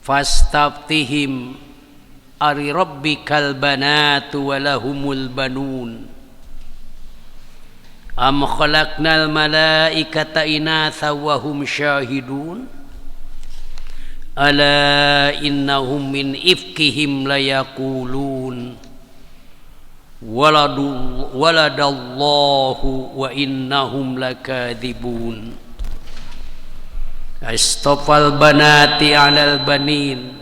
Fastaftihim ari rabbikal banatu walahumul banun am khalaqnal malaikata inatha wa hum syahidun ala innahum min ifkihim layaqulun waladallahu wa innahum lakadzibun astafal banati alal banin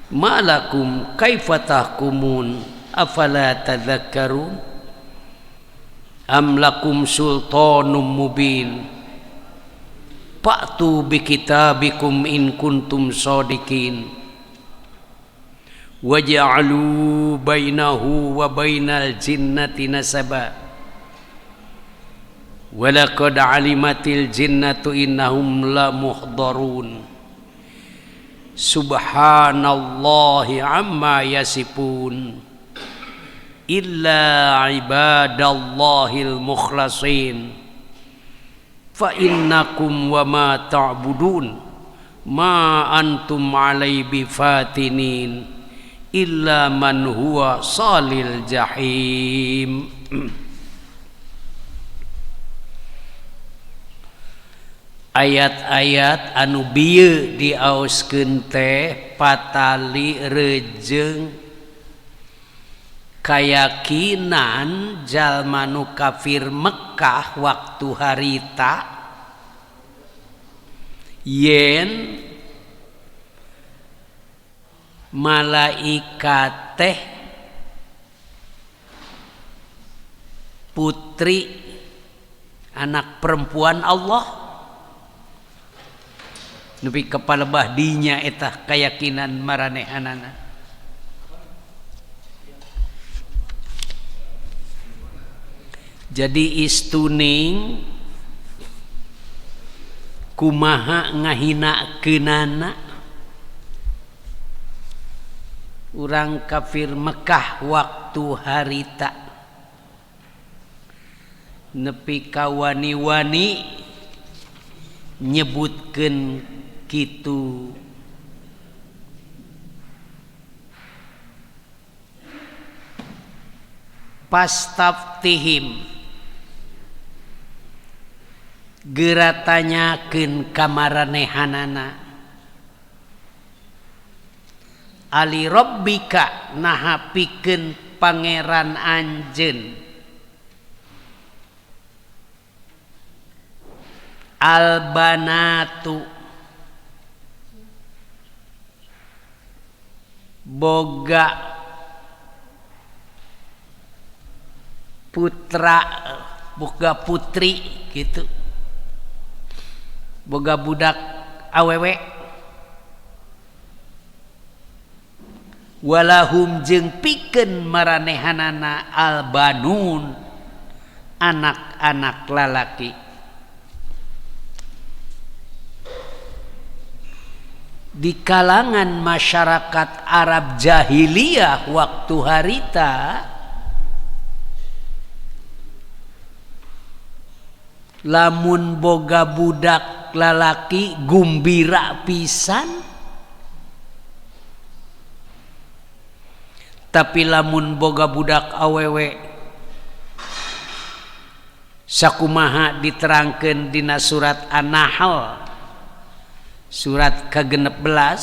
malakum kaifa tahkumun afala tadhakkarun am lakum sultanum mubin fa'tu bikitabikum in kuntum shadiqin waj'alu bainahu wa bainal jinnati nasaba walaqad alimatil jinnatu innahum la muhdarun subhanallahi amma yasifun illa ibadallahil mukhlasin fa innakum wa ma ta'budun ma antum alai bifatinin illa man huwa salil jahim. Ayat-ayat anu bieu diaoskeun teh patali rejeung kayakinan jalma nu kafir Mekah waktu harita yen malaikat teh putri anak perempuan Allah. Nepi ka palebah dinya eta kayakinan maranehanana. Jadi istuning kumaha ngahinakeunana urang kafir Mekah waktu harita nepi ka wani-wani nyebutkeun kitu. Pastaftihim geura tanyakeun ka maranehanana ali rabbika naha pikeun pangeran anjeun albanatu boga putra boga putri gitu, boga budak awewe walahum jeung pikeun maranehanana albanun anak-anak lalaki. Di kalangan masyarakat Arab jahiliyah waktu harita lamun boga budak lalaki gumbira pisan, tapi lamun boga budak awewe sakumaha diterangkeun dina surat An-Nahl surat ke-16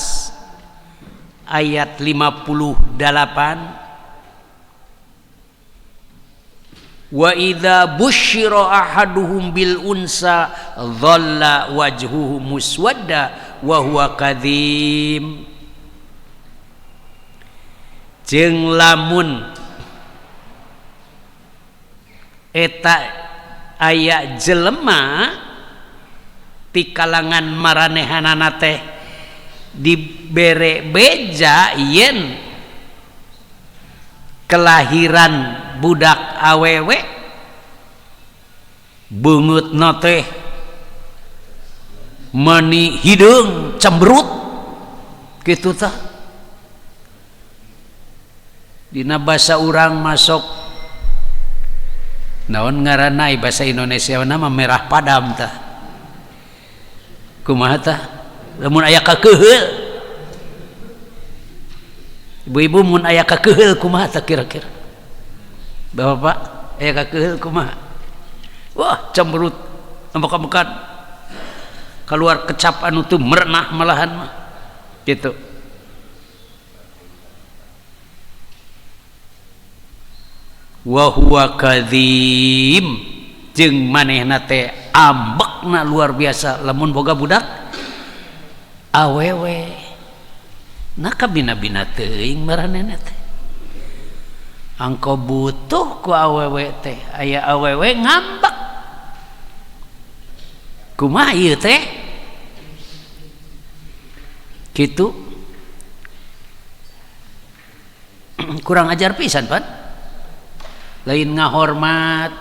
ayat 58 wa idza busyira ahaduhum bil unsa dhalla wajhuhu muswadda wa huwa kadhim. Jeung lamun eta aya jelema ti kalangan maranehanana teh dibere beja yen kelahiran budak awewe beungeutna teh mani hideung cemberut kitu tah. Dina basa urang masuk naon ngaranna basa Indonesia nama merah padam tah. Kumaha tah lamun aya kakeuheul Ibu-ibu mun aya kakeheul kumaha tah kira-kira? Bapak-bapak aya kakeheul kumaha? Wah, cemberut, ambek-ambekan. Keluar kecap anu teu merenah malahan mah. Gitu. Wa huwa kadzim, jeung manehna teh ambekna luar biasa lamun boga budak awewe. Nah kabina-bina teuing maranehna teh. Angko butuh ku awewe teh, aya awewe ngambek. Kumaha ieu teh? Kitu. Kurang ajar pisan pan. Lain ngahormat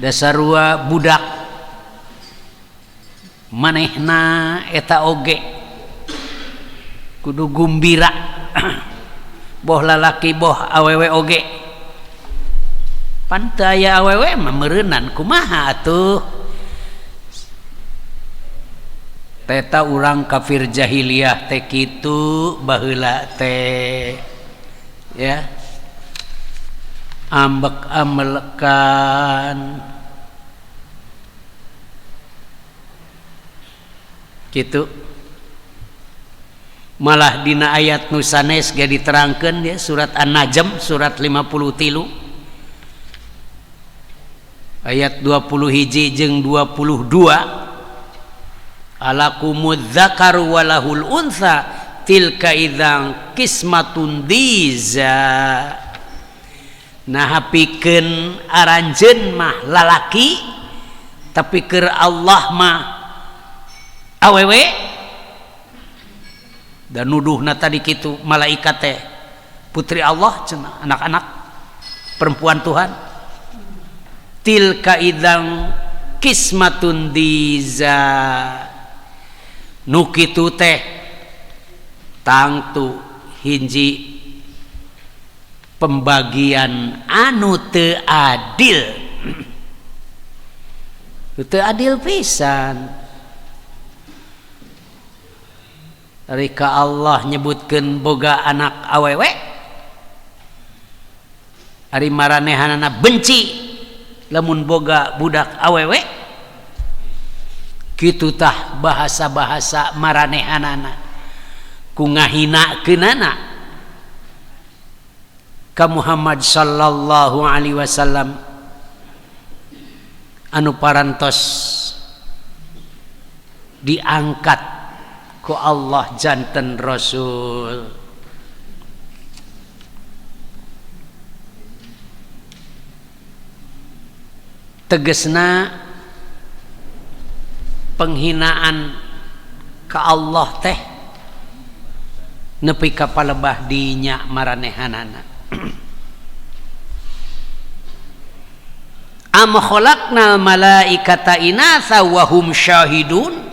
dasarua budak manehna eta oge kudu gumbira boh lalaki boh awewe oge pan teu aya awewe mah meureunan kumaha atuh teta urang kafir jahiliyah teh kitu baheula teh ya ambek amelekan gitu. Malah dina ayat nu sanes ge diterangkeun ya, surat An-Najm surat 53 ayat 21 jeung 22, alakumudz dzakaru walahul untha tilka idzan qismatun diza. Nah pikeun aranjeun mah lalaki tapi keur Allah mah awewe. Dan nuduhna tadi kitu malaikat teh putri Allah cenah, anak-anak perempuan Tuhan. Tilka idzan qismatun diza, nu kitu teh tangtu hinji pembagian anu teu adil. Teu adil pisan. Rika Allah nyebutkeun boga anak awewe, ari maranehanana benci lamun boga budak awewe. Kitu tah bahasa-bahasa maranehanana ku ngahinakeunana ka Muhammad sallallahu alaihi wasallam anu parantos diangkat ku Allah janten Rasul. Tegesna penghinaan ka Allah teh nepi ka palebah dinya maranehanana. Am khalaqnal malaikata inatha wa hum syahidun,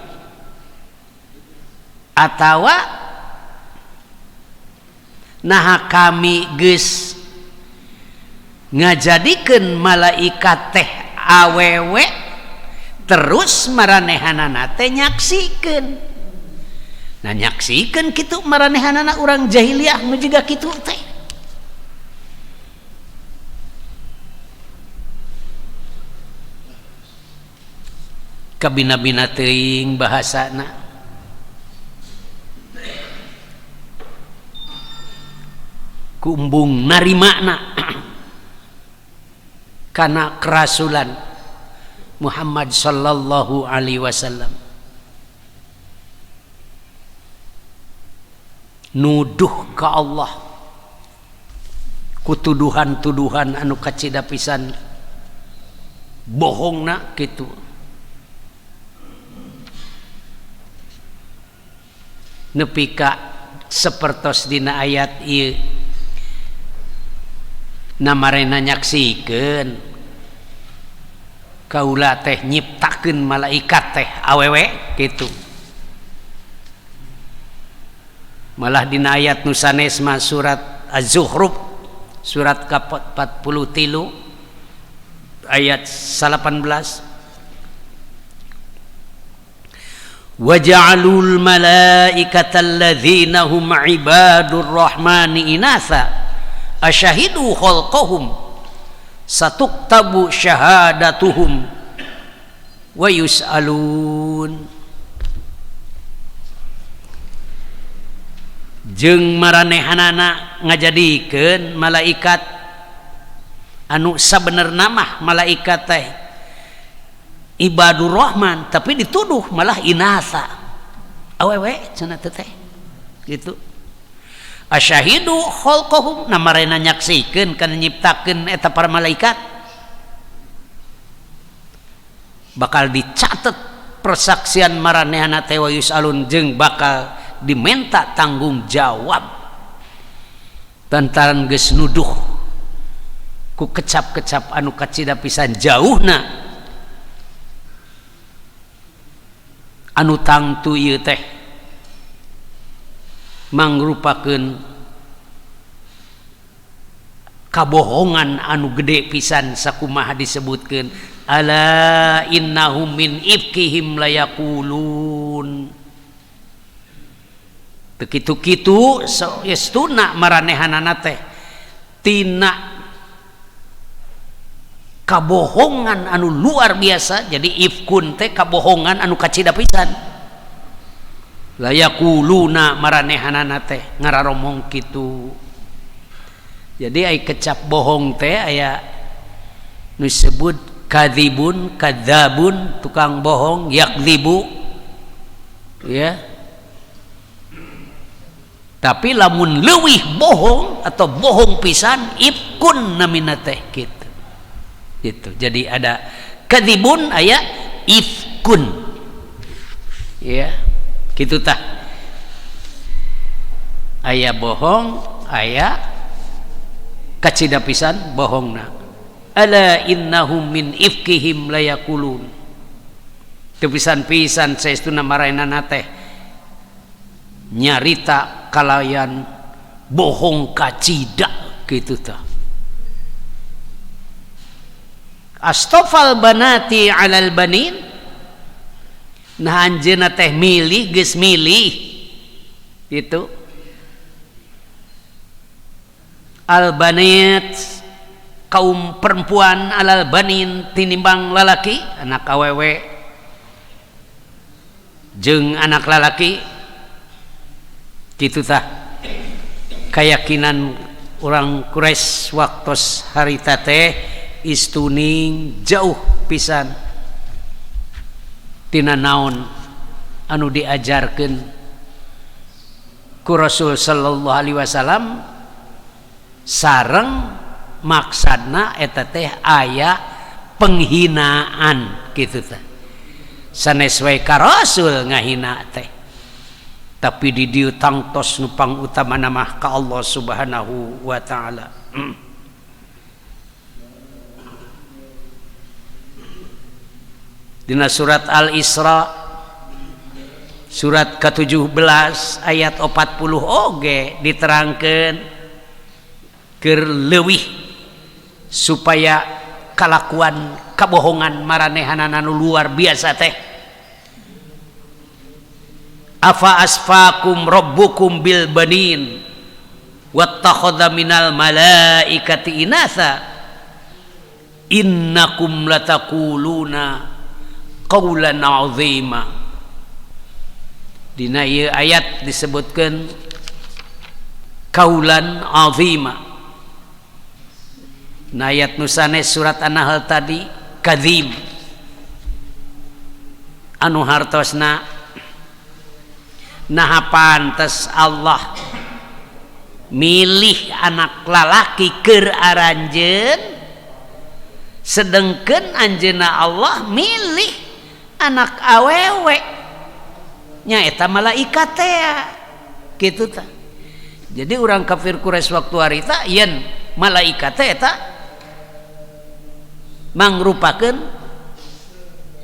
atawa naha kami geus ngajadikeun malaikat teh awewe terus maranehanana teh nyaksikeun. Nah nyaksikeun kitu maranehanana urang jahiliyah nu jiga kitu teh. Kabina-bina teuing bahasana. Kumbung narimana kana kerasulan Muhammad sallallahu alaihi wasallam. Nuduh ka Allah ku tuduhan-tuduhan anu kacida pisan bohongna kitu. Nepi ka sapertos dina ayat ieu namarena nyaksikeun kaula teh nyiptakeun malaikat teh awewe kitu. Malah dina ayat nu sanes mah surat Az-Zukhruf surat ka-43 ayat 18, Wa ja'alul malaikata alladzina hum ibadur rahmani inatha asyahidu khalqahum satuktabu syahadatuhum wa yus'alun. Jeung maranehanana ngajadikeun malaikat anu sabenerna mah malaikat teh ibadur rahman tapi dituduh malah inasa awewe cenah teh gitu. Asyahidu khalqahum na marena nyaksikeun kana nyiptakeun eta para malaikat bakal dicatet persaksian maranehana teh wa yusalun jeung bakal diminta tanggung jawab lantaran geus nuduh ku kecap-kecap anu kacida pisan jauhna anu tangtu ieu teh mangrupakeun kabohongan anu gede pisan sakumaha disebutkeun ala innahum min ifkihim layaqulun. Teu kitu-kitu saestuna maranehanana teh tina kabohongan anu luar biasa. Jadi ifkun teh kabohongan anu kacida pisan layakuluna maranehanana teh ngararomong kitu. Jadi ai kecap bohong teh aya nu disebut kadzibun kadzabun tukang bohong yakdzibu ya. Tapi lamun leuwih bohong atau bohong pisan ifkun namina teh kitu. Gitu. Jadi ada kadzibun aya ifkun. Ya, kitu tah. Aya bohong, aya kacida pisan bohongna. Ala innahum min ifkihim layaqulun. Teu pisan-pisan saestuna maraenana teh nyarita kalayan bohong kacida kitu tah. Astofal banati alal banin. Nah anjeunna teh milih geus milih gitu. Al banat kaum perempuan alal banin tinimbang lalaki anak awewe jeung anak lalaki kitu tah keyakinan orang Quraisy waktos harita teh istuning jauh pisan tina naon anu diajarkeun ku Rasul sallallahu alaihi wasallam sareng maksadna eta teh aya penghinaan kitu teh sanes we ka Rasul ngahina teh tapi di dieu tangtos nu pangutamana mah ka Allah Subhanahu wa taala. Dina surat Al-Isra surat ke-17 ayat 40 oge diterangkeun keur leuwih supaya kalakuan kabohongan maranehanana nu luar biasa teh. Afa asfakum rabbukum bil banin wattakhadha minal malaikati inatha innakum lataquluna qawlan 'azima. Dina ieu ayat disebutkeun qaulan 'azima. Nah ayat nu sanes surat An-Nahl tadi kadzib anu hartosna nah pantes Allah milih anak lalaki keur aranjeun sedengkeun anjeunna Allah milih anak awewe nyaeta malaikat teh kitu tah. Jadi urang kafir Quraisy waktu harita yen malaikat teh eta mangrupakeun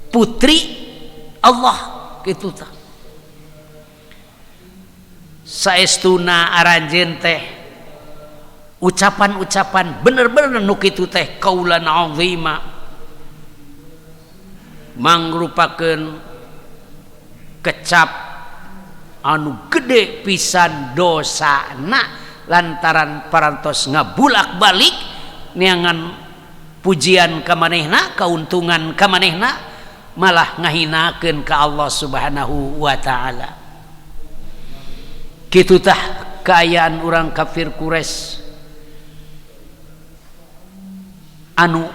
putri Allah kitu tah. Saestuna aranjeun teh ucapan-ucapan bener-bener nu kitu teh kaulan azima mangrupakeun Kecap anu gede pisan dosana lantaran parantos ngabulak-balik neangan pujian ka manehna, kauntungan ka manehna, malah ngahinakeun ka Allah Subhanahu wa taala. Kitu tah kaayaan urang kafir Quraisy anu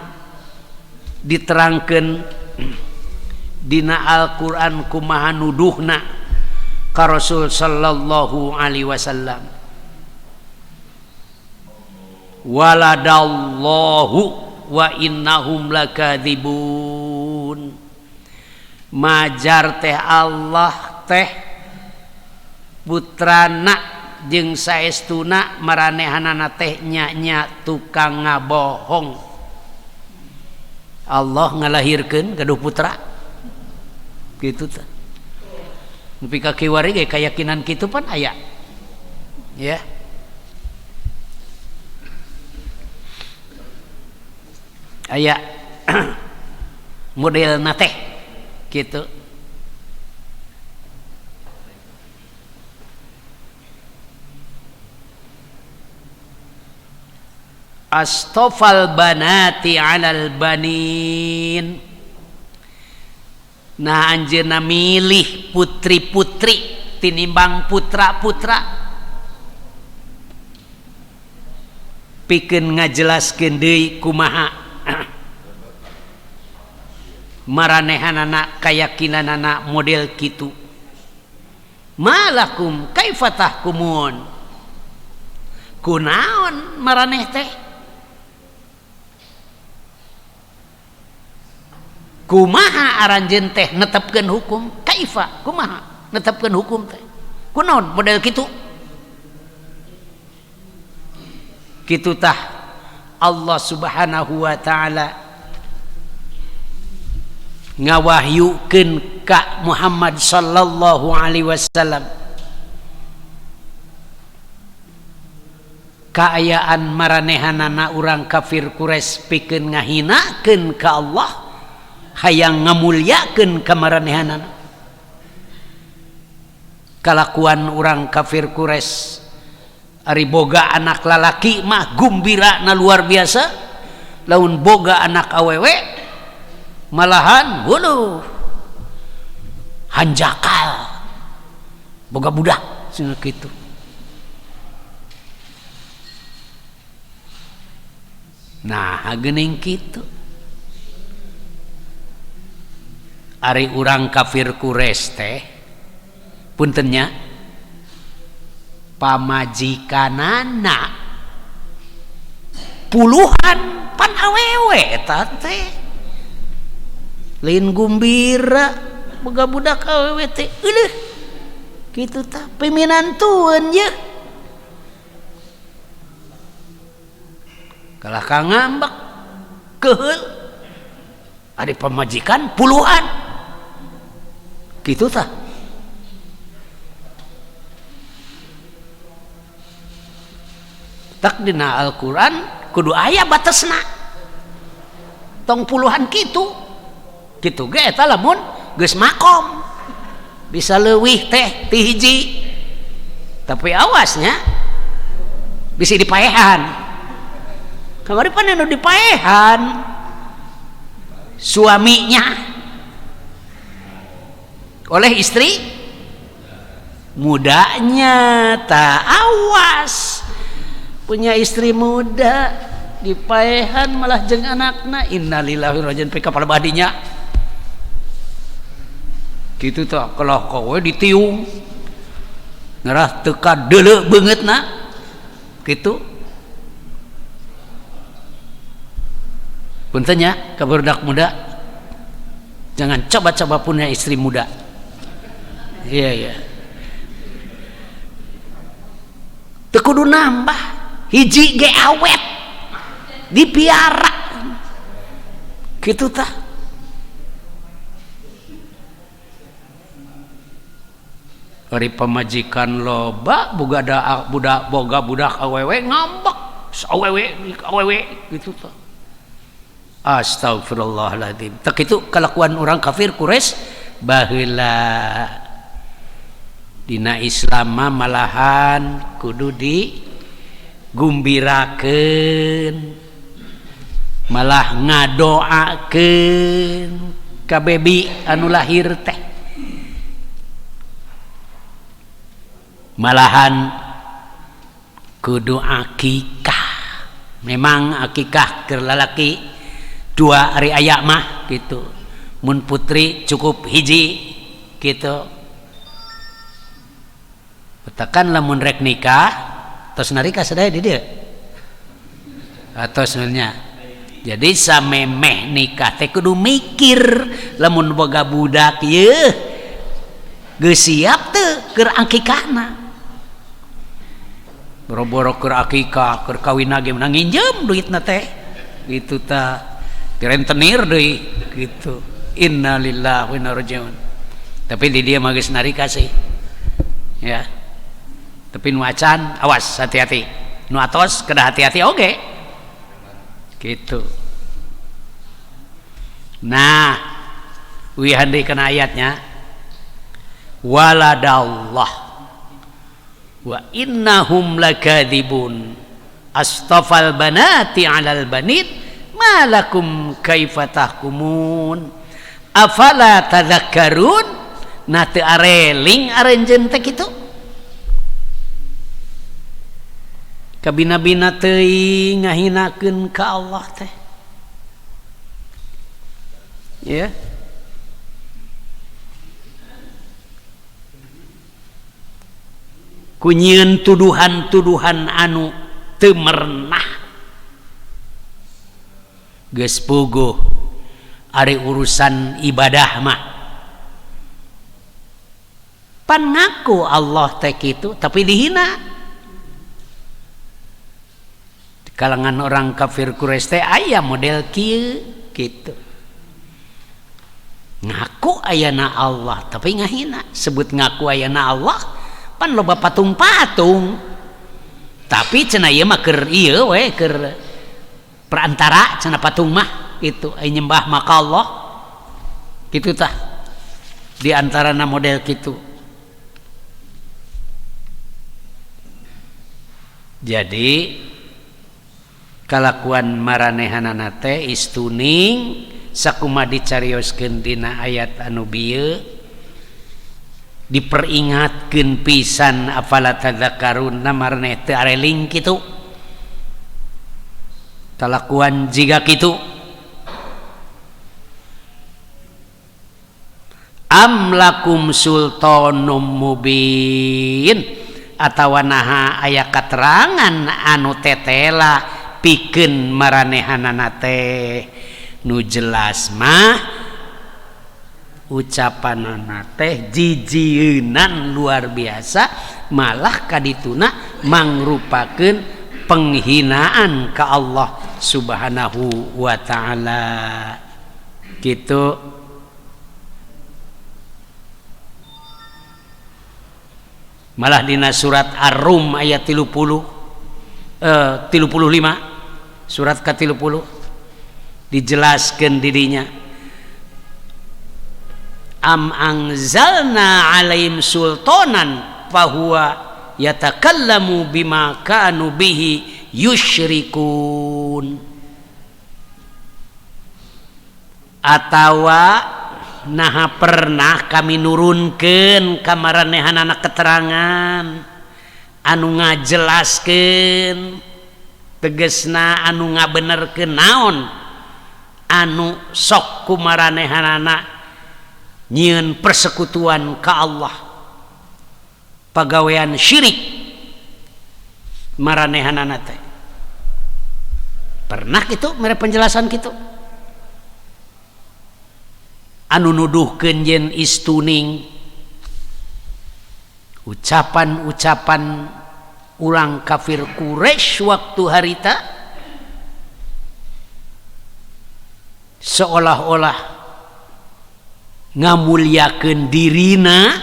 diterangkeun dina Al-Qur'an kumaha nuduhna ka Rasul sallallahu alaihi wasallam. Waladallahu wa innahum lakadzibun. Majar teh Allah teh putrana jeung saestuna maranehanana teh nya-nya tukang ngabohong. Allah ngalahirkeun gaduh putra kitu teh. Nepi ka kiwari ge kayakinan kitu pan aya. Ya. Aya modelna teh kitu. Astofal banati alal banin. Nah anjeunna milih putri-putri tinimbang putra-putra pikeun ngajelaskeun deui kumaha maranehanana kayakinanana model kitu. Malakum kaifa tahkumun, kunaon maraneh teh, kumaha aranjeun teh netepkeun hukum, kaifa kumaha netepkeun hukum teh, kunaon model kitu. Kitu tah Allah Subhanahu wa taala ngawahyukeun ka Muhammad sallallahu alaihi wasallam kaayaan maranehanana urang kafir Quraisy pikeun ngahinakeun ka Allah, hayang ngamulyakeun ka maranehanana. Kalakuan urang kafir Quraisy ari boga anak lalaki mah gumbira na luar biasa, lamun boga anak awewe malahan waduh hanjakal boga budak cenah kitu. Nah geuning kitu ari urang kafir Quraisy teh punten nya pamajikanana puluhan pan awewe eta teh lain gumbira boga budak awewe teh euleuh kitu tah piminantueun ye kalah ka ngambek keheul ari pamajikan puluhan kitu tah. Tak dina Al-Qur'an kudu aya batesna tong puluhan kitu kitu ge eta lamun geus makom bisa leuwih teh ti hiji, tapi awasnya bisa dipaehan. Kamari pan anu dipaehan suaminya oleh istri mudanya. Tak awas punya istri muda dipaehan malah jeung anakna, innalillahi wa inna ilaihi kepala badinya kitu tah kalah kowe ditiung ngarah teu kadeuleu beungeutna kitu. Punten nya ka budak muda, jangan coba-coba punya istri muda. Iya iya, teu kudu nambah hiji ge awet dipiara kitu tah. Ari pamajikan loba boga da budak boga budak awewe ngambek awewe awewe kitu tah. Astagfirullahaladzim. Tak itu kelakuan orang kafir Quraisy baheula. Dina Islam mah malahan kudu digumbirakeun, malah ngadoakeun ka bebi anu lahir teh. Malahan kudu akikah. Memang akikah keur lalaki dua ari aya mah gitu. Mun putri cukup hiji gitu. Tekan lamun rek nikah tos narika sadaya di dieu. Atos nya. Jadi samemeh nikah teh kudu mikir lamun boga budak ieu geus siap teu keur akikahna. Boro-boro keur akikah, keur kawin ge menang nginjem duitna teh. Gitu tah. Rentenir deui gitu. Innalillahi wa inna ilaihi rajiun. Tapi di dia mah geus narika sih. Ya. Tapi nu acan awas hati-hati. Nu atos kedah hati-hati oge. Gitu. Nah, wihan deui kana ayatnya. Waladallah wa innahum lakadzibun astafal banati 'alal banin malakum kaifa tahkumun afala tadhakkarun. Nah teu areling arenjeun teh kitu kabina-bina teuing ngahinakeun ka Allah teh ya. Kunyieun tuduhan-tuduhan anu teu merenah geus puguh ari urusan ibadah mah pan ngaku Allah teh kitu tapi dihina. Di kalangan orang kafir Quraisy teh aya model kieu kitu, ngaku ayana Allah tapi ngahina. Sebut ngaku ayana Allah pan loba patung-patung tapi cenah ieu mah keur ieu we keur perantara cenah patung mah itu ai nyembah maka Allah kitu tah di antarana model kitu. Jadi kalakuan maranehanana teh istuning sakumaha dicarioskeun dina ayat anu bieu diperingatkeun pisan afala tadzakarun maraneh teu areling kitu kalakuan jiga kitu. Am lakum sultanum mubin atawa naha aya katerangan anu tetela pikeun maranehanana teh nu jelas mah ucapanana teh jijieunan luar biasa malah kadituna mangrupakeun penghinaan ka Allah Subhanahu wa taala kitu. Malah dina surat Ar-Rum ayat 35 surat ke-30 dijelaskeun didinya am anzalna alaihim sultanan fahuwa yatakallamu bima kanu bihi yusyrikun. Atawa naha pernah kami nurunkeun ka maranehanana keterangan anu ngajelaskeun tegesna anu ngabenerkeun naon anu sok ku maranehanana nyieun persekutuan ka Allah pagawean syirik maranehanana teh. Pernah kitu mere penjelasan kitu anu nuduhkeun yen istuning ucapan-ucapan urang kafir Quraisy waktu harita seolah-olah ngamuliakeun dirina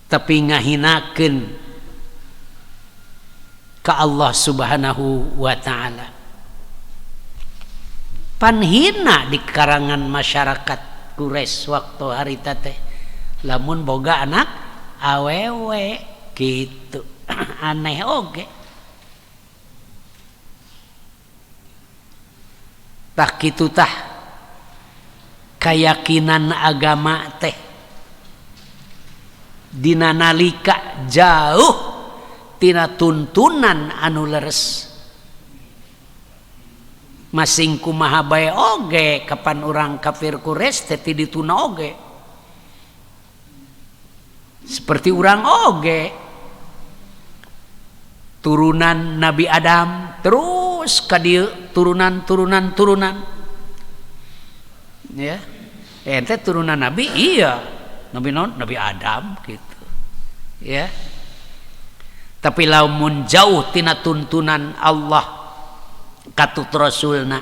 tapi ngahinakeun ka Allah Subhanahu wa taala. Panhina di karangan masyarakat Quraisy waktu harita teh lamun boga anak awewe gitu. Aneh oge. Tah kitu tah keyakinan agama teh dina nalika jauh tina tuntunan anu leres. Masing kumaha bae oge kapan urang kafir Quraisy teh ti dituna oge. Seperti urang oge turunan Nabi Adam terus ka dieu turunan turunan ya, ente turunan Nabi, iya Nabi non Nabi Adam gitu ya. Tapi lamun jauh tina tuntunan Allah katut Rasulna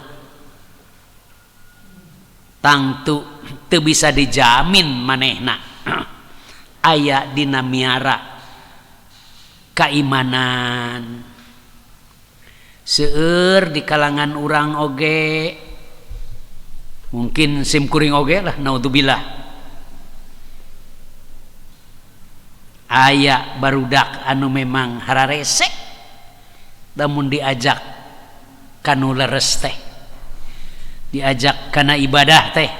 tangtu teu bisa dijamin manehna aya dina miara keimanan. Seueur di kalangan urang oge, mungkin sim kuring oge lah, naudzubillah, aya barudak anu memang hararesek lamun diajak kanu leres teh, diajak kana ibadah teh.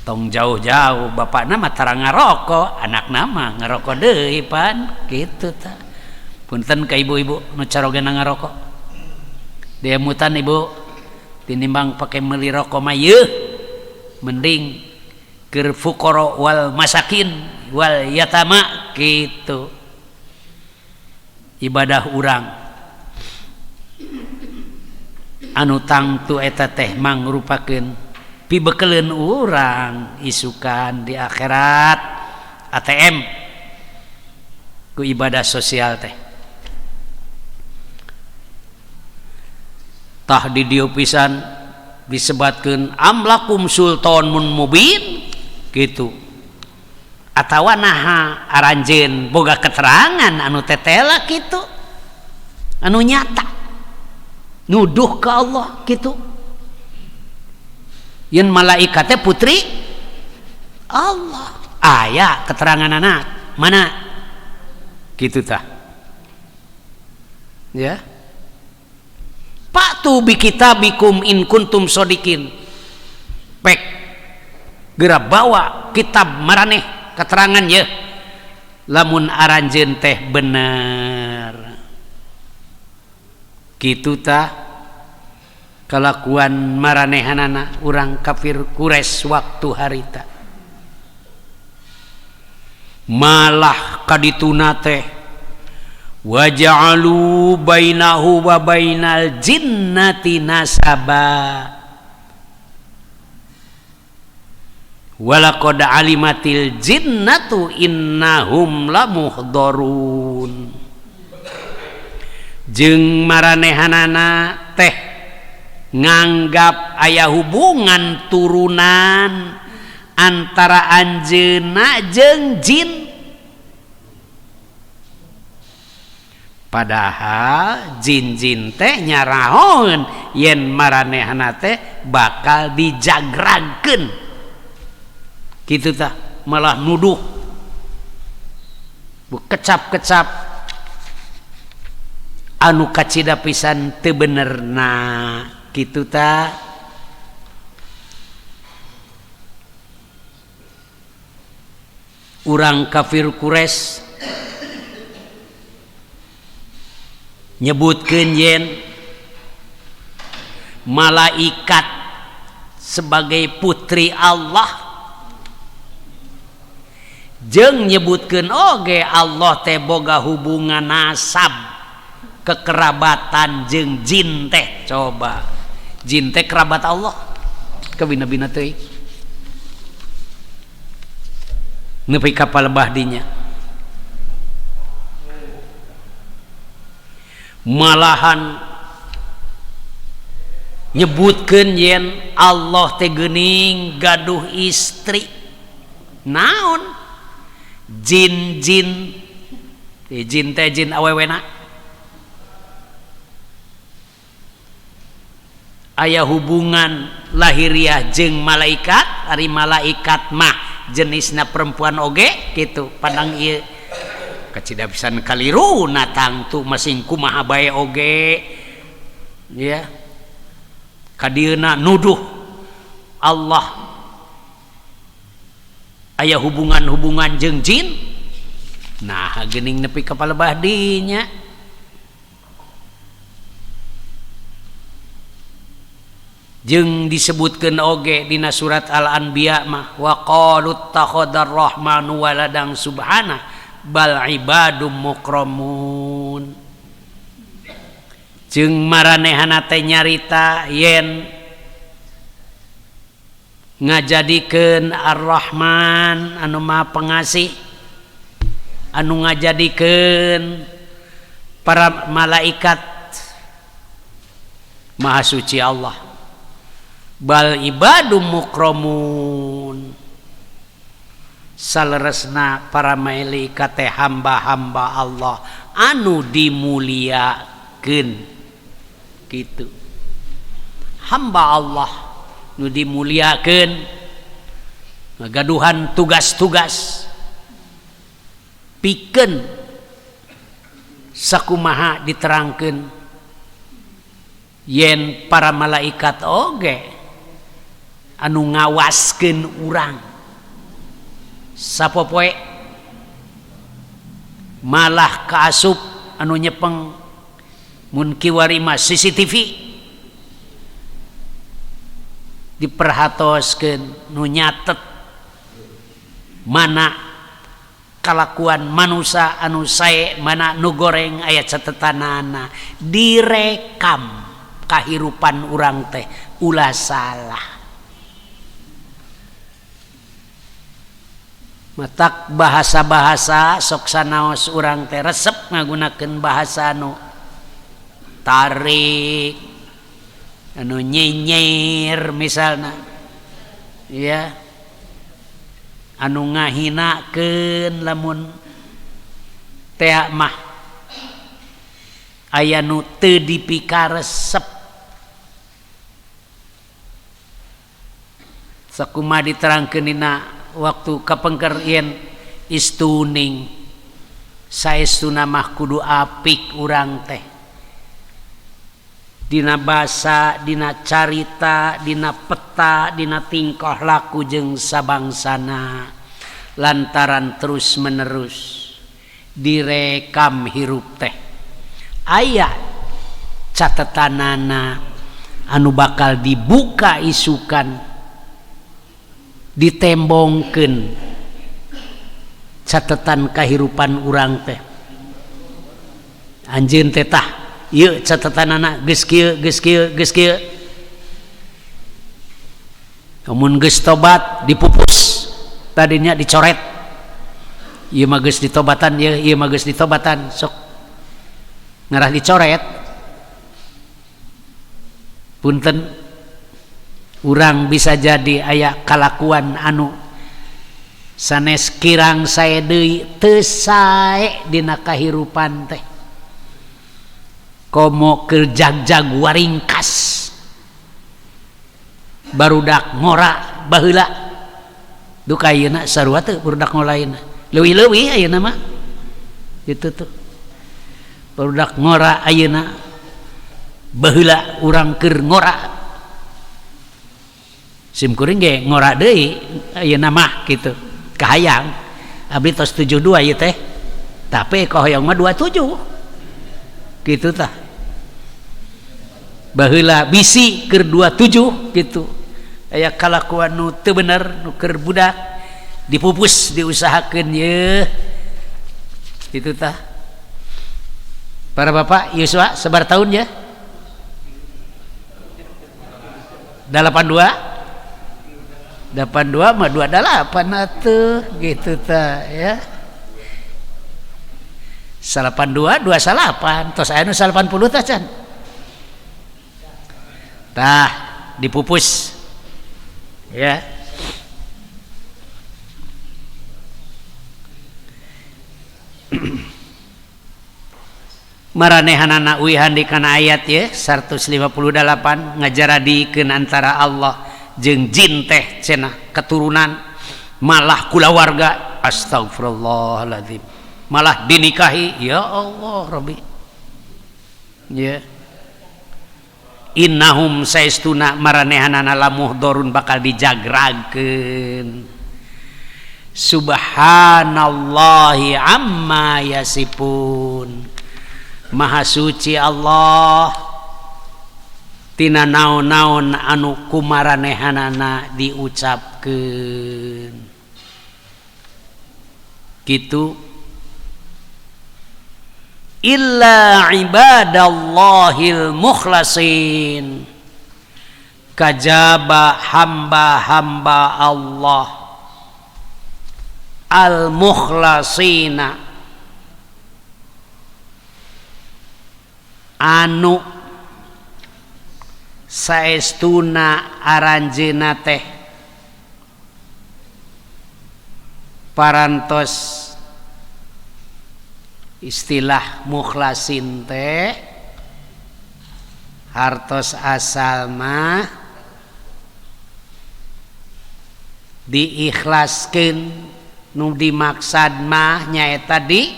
Tong jauh-jauh bapakna mah tara ngarokok, anakna mah ngarokok deui pan kitu tah. Punten ka ibu-ibu nu carogena ngarokok. Diemutan ibu, tinimbang pake meuli rokok mah yeuh, mending keur fuqara wal masakin wal yatama kitu. Ibadah urang anu tangtu eta teh mangrupakeun pibekeleun urang isukan di akhirat ATM ku ibadah sosial teh. Tah di dieu pisan disebatkeun amlakum sultanun mubin gitu. Atawa naha aranjeun boga keterangan anu tetela kitu, anu nyata nuduh ke Allah gitu. Yen malaikatnya putri Allah, aya keterangan anak mana gitu tah ya. Patu bi kitabikum in kuntum sodikin, pek geura bawa kitab maraneh keterangan ye lamun aranjeun teh bener kitu tah. Kalakuan maranehanana urang kafir Quraisy waktu harita malah kadituna teh waja'alu bainahu wa bainal jinnati nasaba walaqad alimatil jinnatu innahum lamuhdharun. Jeung maranehanana teh nganggap aya hubungan turunan antara anjeunna jeung jin, padahal jin-jin teh nyarahoeun yen maranehna teh bakal dijagragkeun kitu tah, malah nuduh kecap-kecap anu kacida pisan teu benerna kitu ta. Urang kafir Quraisy nyebutkeun yen malaikat sebagai putri Allah, jeung nyebutkeun oge Allah teh boga hubungan nasab kekerabatan jeung jin teh. Coba jin teh kerabat Allah kabina-bina teuing nepi ka palebah dinya. Malahan nyebutkeun yen Allah teh geuning gaduh istri. Naon jin-jin jin teh jin awewena aya hubungan lahiriah jeung malaikat, ari malaikat mah jenisna perempuan oge gitu pandang ieu kacida pisan kaliruna tangtu masing kumaha bae oge ya kadieuna nuduh Allah aya hubungan-hubungan jeung jin nah geuning nepi ka palebah dinya jeung disebutkeun oge dina surat Al-Anbiya mah wa qalu takhadar rahmanu waladang subhana bal ibadum mukramun jeung maranehana teh nyarita yen ngajadikeun Ar-Rahman anu Maha Pengasih anu ngajadikeun para malaikat Maha Suci Allah bal ibadum mukramun saleresna para malaikat teh hamba-hamba Allah anu dimuliakeun kitu hamba Allah nu dimuliakeun ngagaduhan tugas-tugas pikeun sakumaha diterangkeun yen para malaikat oge anu ngawaskeun urang sapopoe malah kaasup anu nyepeng mun kiwari mah CCTV diperhatoskeun nu nyatet mana kalakuan manusia anu sae mana nu goreng aya catetanana direkam kahirupan urang teh ulah salah matak bahasa-bahasa sok sanaos urang teh resep ngagunakeun bahasa anu tarik anu nyinyir misalna ya anu ngahinakeun lamun teh mah aya nu teu dipikaresep sakumaha diterangkeun dina waktu kapengker yen istuning saestuna mah kudu apik urang teh dina basa dina carita dina peta dina tingkah laku jeung sabangsana lantaran terus menerus direkam hirup teh aya catetanana anu bakal dibuka isukan ditembongkeun catatan kahirupan urang teh anjeun teh tah ieu catatanana geus kieu geus kieu geus kieu mun geus tobat dipupus tadinya dicoret ieu mah geus ditobatan ieu ieu mah geus ditobatan sok ngarah dicoret punten urang bisa jadi aya kalakuan anu sanes kirang sae deui teu sae dina kahirupan teh komo keur jagjag waringkas barudak ngora baheula duka ayeuna sarua teu barudak ngora ayeuna leuwih-leuwih ayeuna mah kitu tuh barudak ngora ayeuna baheula urang keur ngora sim kuring ge ngora deui ayeuna mah kitu kahayang abdi tos 72 ieu teh tapi kahoyong mah 27 kitu tah baheula bisi keur 27 kitu aya kalakuan nu teu bener nu keur budak dipupus diusahakeun yeuh kitu tah para bapak Yuswa sabar tahun ya 82 82 mah 28 atuh gitu ta ya 82 28 tos aya nu 80 tah can tah dipupus ya maranehanana uihan di kana ayat ya 158 ngajaradikeun antara Allah jeung jin teh cenah keturunan Malah kulawarga astagfirullahaladzim, malah dinikahi, ya Allah Rabbi. Ya innahum saestuna maranehanana lamuhdorun bakal dijagrakeun. Subhanallahi amma yasipun, maha suci Allah tina naon-naon anu kumaranehanana diucapkeun. Gitu illa ibadallahil mukhlasin, kajaba hamba-hamba Allah al mukhlasina anu saestuna aranjeuna teh parantos. Istilah mukhlasin teh hartos asal mah diikhlaskeun, nu dimaksad mah nyaeta di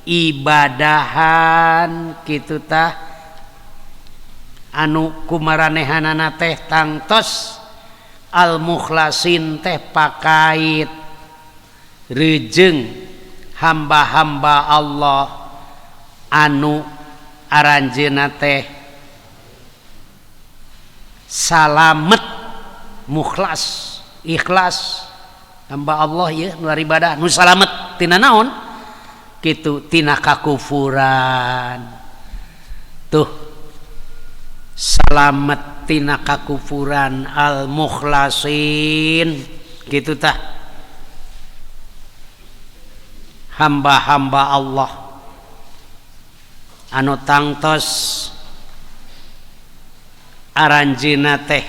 ibadahan kitu tah anu kumaranehanana teh tangtos al mukhlasin teh pakait rejeung hamba-hamba Allah anu aranjeuna teh salamet mukhlas ikhlas hamba Allah ieu nu ibadah nu salamet tina naon kitu tina kakufuran. Tuh salamet tina kakufuran al mukhlasin kitu tah hamba-hamba Allah anu tangtos aranjeuna teh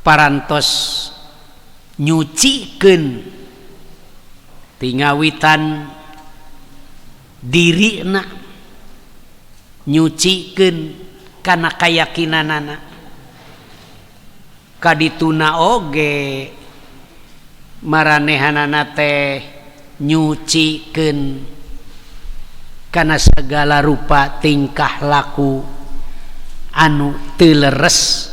parantos nyucikeun tingawitan dirina, nyucikeun kana kayakinanana kadituna oge maranehanana teh nyucikeun kana segala rupa tingkah laku anu teu leres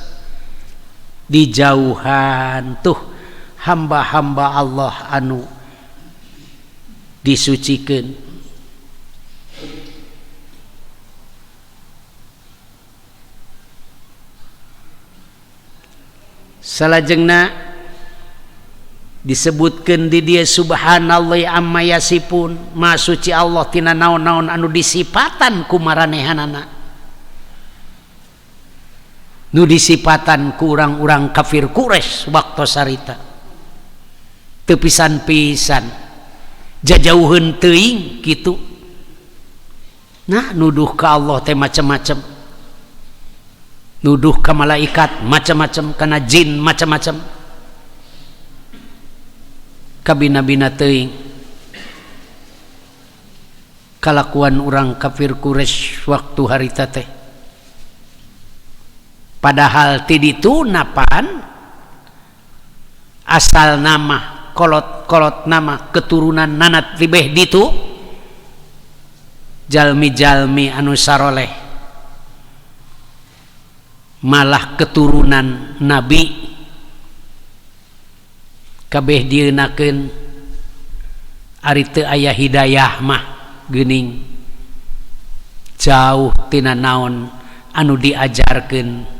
dijauhan. Tuh hamba-hamba Allah anu disucikeun. Salajengna disebutkeun di dieu subhanallah amma yasipun, maha suci Allah tina naon-naon anu disipatan ku maranehanana, nu disipatan ku urang-urang kafir Quraisy waktu sarita teu pisan-pisan jajauheun teuing kitu. Nah nuduh ka Allah teh macam-macam, nuduh ka malaikat macam-macam, kana jin macam-macam, kabina-bina teuing kalakuan urang kafir Quraisy waktu harita teh. Padahal ti ditu napan asal nama kolot-kolot nama keturunan nanat tibeh ditu jalmi-jalmi anu saroleh malah keturunan nabi kabeh dieunakeun ari teu aya hidayah mah geuning jauh tina naon anu diajarkeun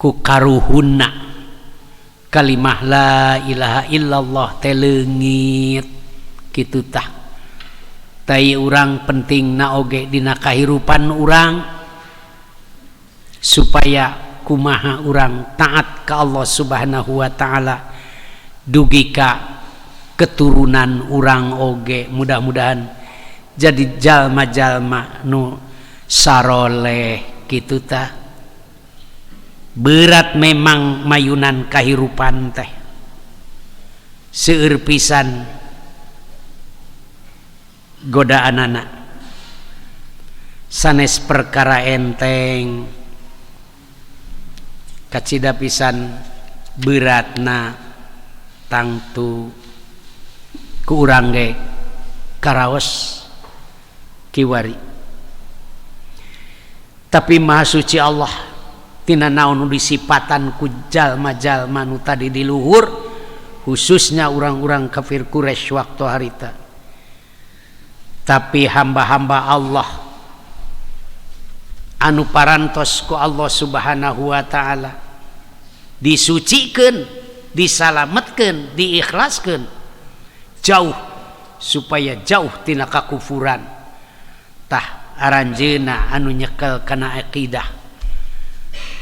ku karuhunna kalimah la ilaha illallah teh leungit kitu tah. Tai urang pentingna oge dina kahirupan urang supaya kumaha urang taat ka Allah Subhanahu wa taala dugi ka keturunan urang oge mudah-mudahan jadi jalma-jalma nu saroleh kitu tah. Berat memang mayunan kahirupan teh seueur pisan godaanana sanes perkara enteng. Kacida pisan beratna tangtu ku urang ge karaos kiwari. Tapi maha suci Allah tina naon nu disipatan ku jalma-jalma nu tadi di luhur, khususnya urang-urang kafir Quraisy waktu harita. Tapi hamba-hamba Allah anu parantos ku Allah Subhanahu wa taala disucikeun, disalametkeun, diikhlaskeun jauh supaya jauh tina kakufuran. Tah aranjeuna anu nyekel kana aqidah,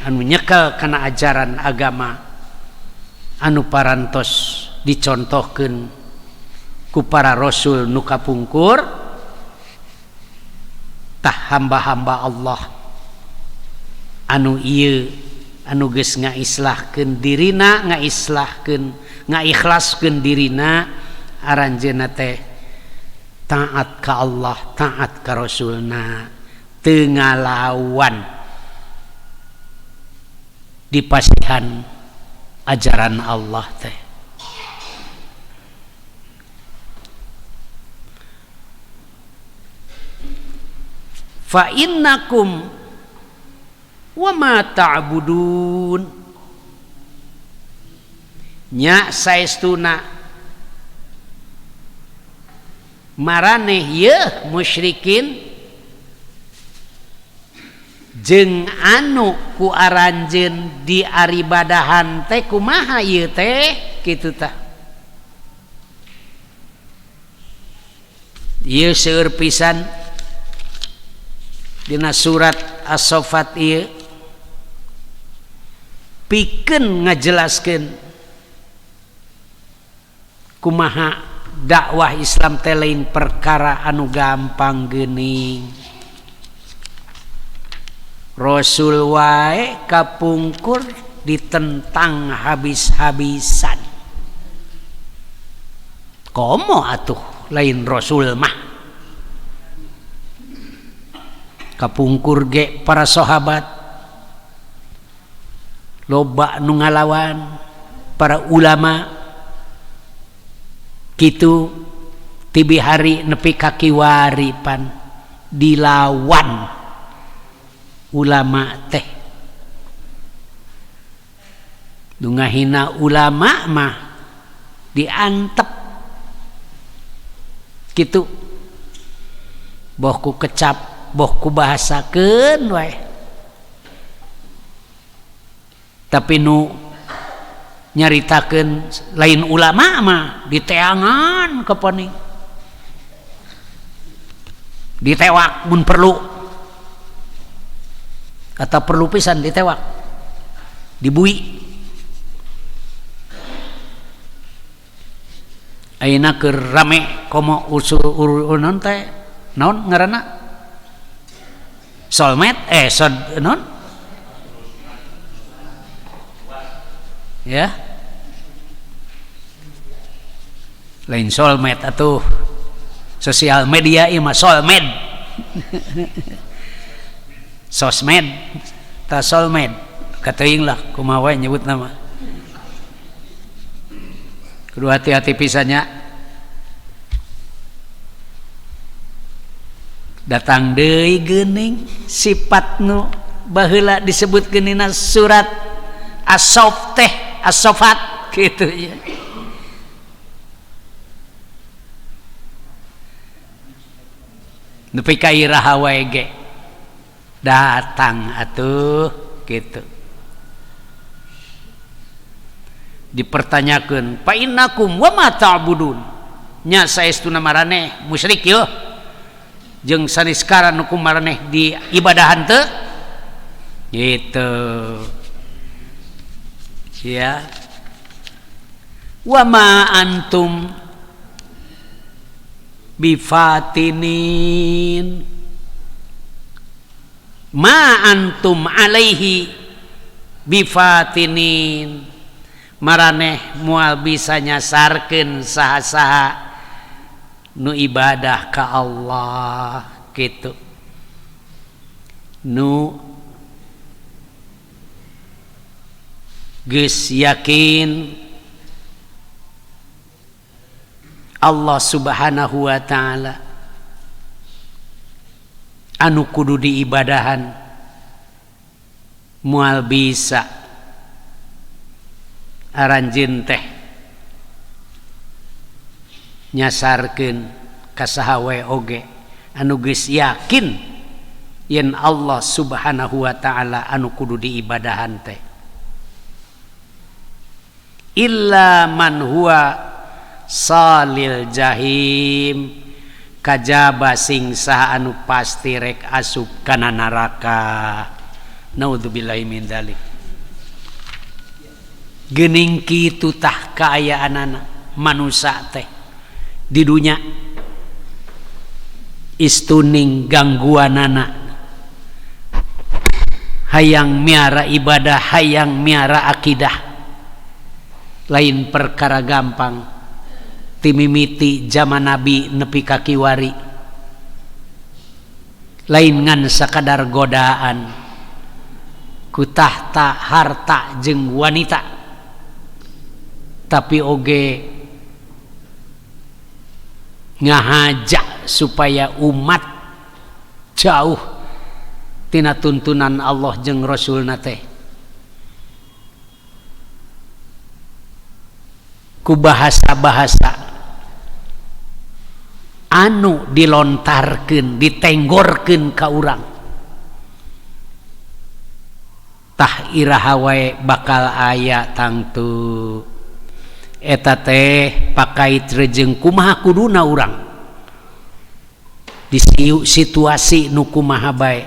anu nyekel kana ajaran agama anu parantos dicontohkeun ku para rasul nu kapungkur. Tah hamba-hamba Allah anu ieu anu geus ngaislahkeun dirina, ngaislahkeun, ngaikhlaskeun dirina, aranjeunna teh taat ka Allah, taat ka Rasulna, teu ngalawan dipasihan ajaran Allah teh. Fa innakum wa ma ta'budun, nya saestuna maraneh yeuh musyrikin jeung anu ku aranjeun diaribadahan teh kumaha ieu teh kitu tah. Ieu seueur pisan dina surat As-Saffat ieu pikeun ngajelaskeun kumaha dakwah Islam teh lain perkara anu gampang geuning. Rasul wae kapungkur ditentang habis-habisan. Komo atuh lain Rasul mah. Kapungkur ge para sahabat loba nu ngalawan, para ulama kitu tibi hari nepi ka kiwari pan dilawan ulama teh. Nu ngahina ulama mah diantep kitu, boh ku kecap boh ku bahasakeun wae. Tapi nu nyaritakeun lain ulama mah diteangan keponing, ditewak mun perlu, atau perlu pisan ditewak, dibui. Ayeuna keur rame komo usul urun teh naon ngaranna solmed sod naon ya, lain solmed atuh sosial media ieu mah solmed sosmed ta solmed kateuing lah kumaha wae nyebut nama. Kudu hati-hati pisannya. Datang deui geuning sifat nu baheula disebut geunina surat As-Saff teh, As-Saffat kitu ya. Nepi ka iraha wae ge datang atuh kitu. Dipertanyakeun, fa innakum wa ma ta'budun, nya saestuna maraneh musyrik yeuh jeung saniskara nu ku maraneh di ibadahan teu gitu ya. Wa ma antum bifatinin, ma antum alaihi bifatinin, maraneh moal bisa nyasarkeun saha-saha nu ibadah ka Allah gitu, nu Geus yakin Allah Subhanahu wa ta'ala anu kudu diibadahan moal bisa aranjeun teh nyasarkeun ka saha wae oge anu geus yakin yen Allah Subhanahu wa ta'ala anu kudu diibadahan teh. Illa man huwa salil jahim, kajaba sing saha anu pasti rek asup kana neraka. Naudzubillahi min dzalik. Geuning kitu tah kaayaanana manusa teh di dunya istuning gangguanana, hayang miara ibadah, hayang miara akidah, lain perkara gampang. Timimiti zaman Nabi nepi ka kiwari lain ngan sakadar godaan ku tahta harta jeung wanita, tapi oge ngahaja supaya umat jauh tina tuntunan Allah jeung Rasulna teh. Ku bahasa-bahasa anu dilontarkeun, ditenggorkeun ka urang, tah iraha wae bakal aya tangtu. Eta teh pakait rejeng kumaha kuduna urang di situasi nu kumaha bae,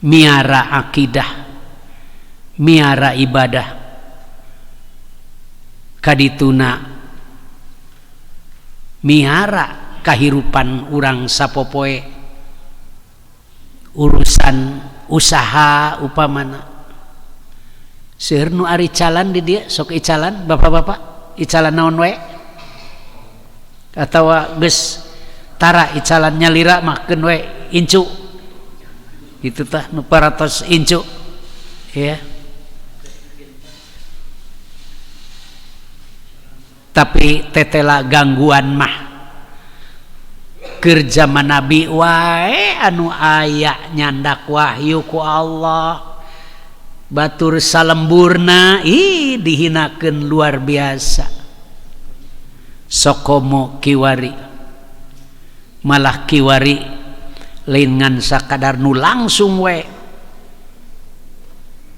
miara akidah, miara ibadah, kadituna miara kahirupan urang sapopoe, urusan usaha upamana. Seueur nu ari calan di dieu, sok icalan bapak-bapak, icalan naon wae atawa geus tara icalan nyalira mah keun we incu kitu tah nu paratos incu ya. Tapi tetela gangguan mah keur zaman Nabi wae anu aya nyandak wahyu ku Allah, batur salemburna ih dihinakeun luar biasa. Sokomo kiwari, malah kiwari lain ngan sakadar nu langsung we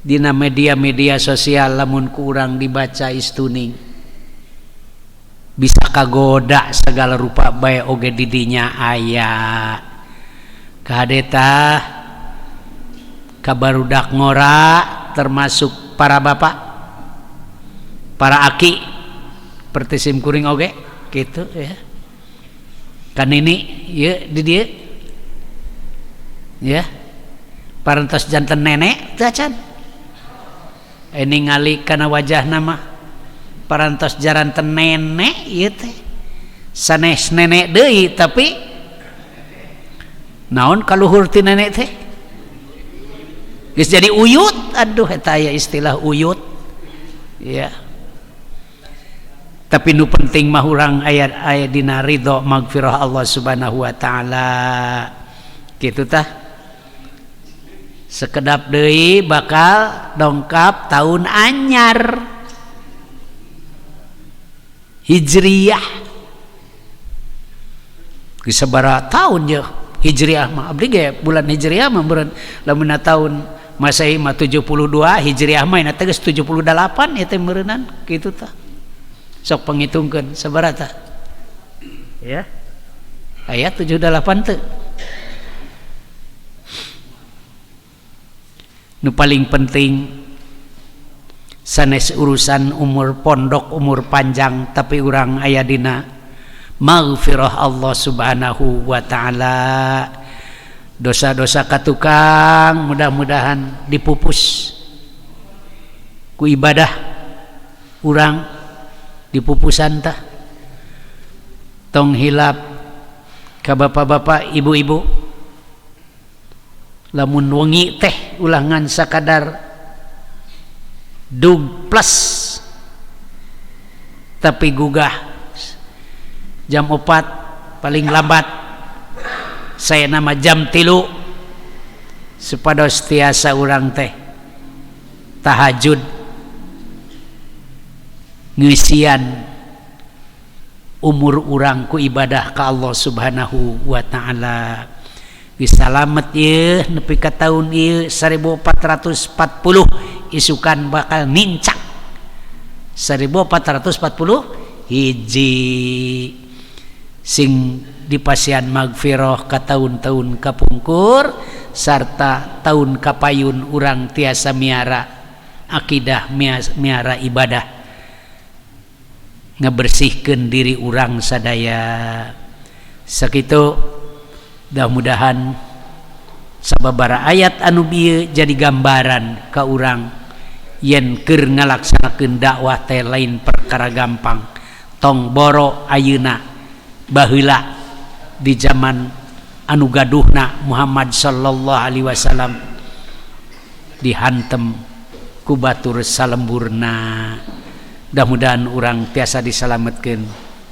dina media-media sosial lamun ku urang dibaca istuning bisa kagoda segala rupa bae oge didinya aya. Kadeta kabarudak ngora termasuk para bapak, para aki seperti sim kuring oge gitu ya. Kan ini ya di dieu ya parantos janten nenek teu acan. Ini ngali kana wajahna mah parantos jaranten nenek ieu teh, sanes nenek deui tapi naon kaluhur ti nenek teh geus jadi uyut. Aduh eta aya istilah uyut ya. Tapi nu penting mah urang aya aya dina ridho magfirah Allah Subhanahu wa taala kitu tah. Sekedap deui bakal dongkap tahun anyar Hijriyah. Geus sabaraha tahun ya Hijriyah mah, abdi ge bulan Hijriyah mah beureun lamun tahun Masehi mah 72, Hijriyah mah ina teh geus 78 ieu teh meureunnan kitu tah. Sok pangitungkeun sabaraha tah? Ya. Aya 78 teu. Nu paling penting sanes urusan umur pondok umur panjang, tapi urang aya dina maghfirah Allah Subhanahu wa taala. Dosa-dosa katukang mudah-mudahan dipupus ku ibadah urang, dipupusan tah. Tong hilap ka bapak-bapak ibu-ibu, lamun wengi teh ulah ngan sakadar Dug plus tapi gugah jam 4 paling lambat, saya nama jam 3 supados tiasa urang teh tahajud ngeusian umur urang ku ibadah ka Allah Subhanahu wa taala. Geus salamet ieu nepi ka taun ieu 1440, isukan bakal nincak 1440 hiji. Sing dipasihan magfirah ka taun-taun kapungkur sarta taun kapayun urang tiasa miara akidah, miara ibadah, ngebersihkeun diri urang sadaya. Sakitu, mudah-mudahan sababara ayat anu bieu jadi gambaran ka urang yen keur ngalaksanakeun dakwah teh lain perkara gampang. Tong boro ayeuna, baheula di zaman anu gaduhna Muhammad sallallahu alaihi wasallam dihantem ku batur salemburna. Mudah-mudahan urang tiasa disalametkeun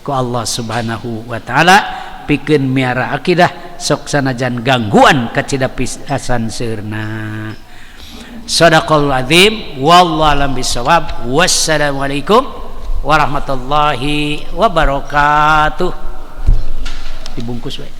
ku Allah Subhanahu wa taala pikeun miara akidah sok sanajan gangguan kacida pisan seueurna. Sadaqallahu azim, wallahu alam bisawab. Wassalamualaikum warahmatullahi wabarakatuh. Dibungkus we.